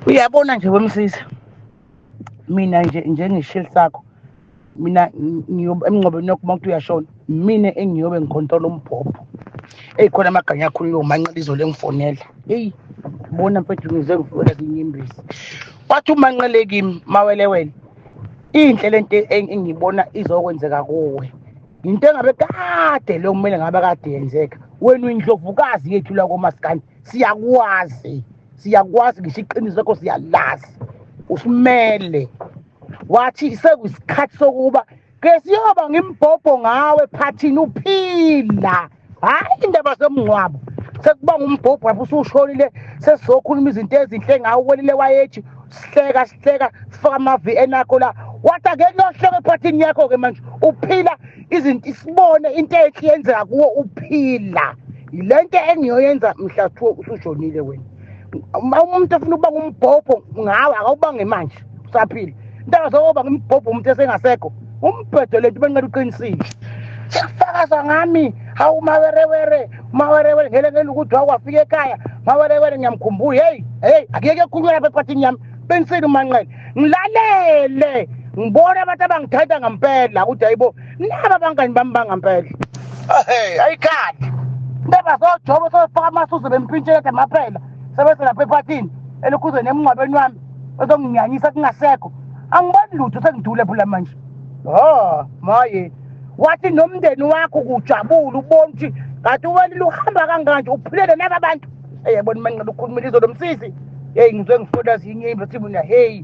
Uyabona nje wemsisi, mina nje njengeshili sakho, mina ngiyobe emngcwabeni wakho uma kuthi uyashona, mina engiyobe ngikhontola umbhobho. Eyi khona amaganya akhulunywa uManqele izolo engifonela. Eyi bona mfethu ngize ngifonela zinyembezi. Wathi uManqele kimi mawelewele, inhle lento engiyibona izokwenzeka kuwe. Into engabe kade leyo kumele ngabe kade yenzeka. Wena uyindlovukazi yethu la komaskandi, siyakwazi. Siyakwazi ngisho iqiniso lakho siyalazi. Usimele. Wathi sekuyisikhathi sokuba ke siyoba ngimbhobho ngawe phathini uphila. Hayi indaba zomngcwabo. Sekuba ngumbhobho lapho usushonile sesizokhuluma izinto ezinhle ngawe welile wayethi sihleka sihleka sifaka ama-VN akho la. Wathi ake kuyohleka ephathini yakho ke manje uphila izinto isibone into enhle yenzeka kuwe uphila. Yilento engiyoyenza mhla kuthiwa usushonile wena. Uma umuntu efuna ukuba ngumbhobho ngawe akawubange manje usaphila. Intaba zokuba ngumbhobho umuntu esengasekho. Umbhedo lento benqela uqinisile. Sekufakaza ngami hawu mawerewere mawerewere ngele ngele ukuthi wakwafika ekhaya mawerewere ngiyamkhumbula. Hey hey akuyeke kukhulunywa lapha ephathini yami. Qinisile uManqele. Ngilalele ngibona abantu abangithanda ngempela ukuthi hayibo naba abangani bami bangampela. Hey ayikhali. Indaba zojobo sofaka amasuzo bempintshela amaphela sebese lapha ephathini elikhuzweni emngcwabeni wami ezonginyanyisa kungasekho. Angiboni lutho sengidule phela manje. Oh maye wathi nomndeni wakho kujabula ubona ukuthi kanti wena uhamba kanganje uphilele naba bantu. Hey yabona manqele ukhulumile izolo msisi. Hey ngizwe ngifuna zinyembe thi mina hey.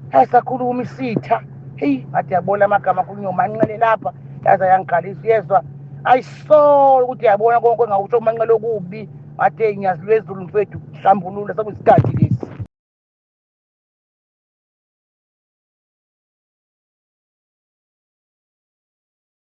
Hey sakhuluma isitha. Hey ngathi yabona amagama akhulunywa uManqele lapha. Yaze yangikhalisa uyezwa. Ayisolo ukuthi yabona konke engakusho uManqele okubi. Ngathi hey ngiyazilwezulu mfethu hlambulula sekuyisikhathi lesi.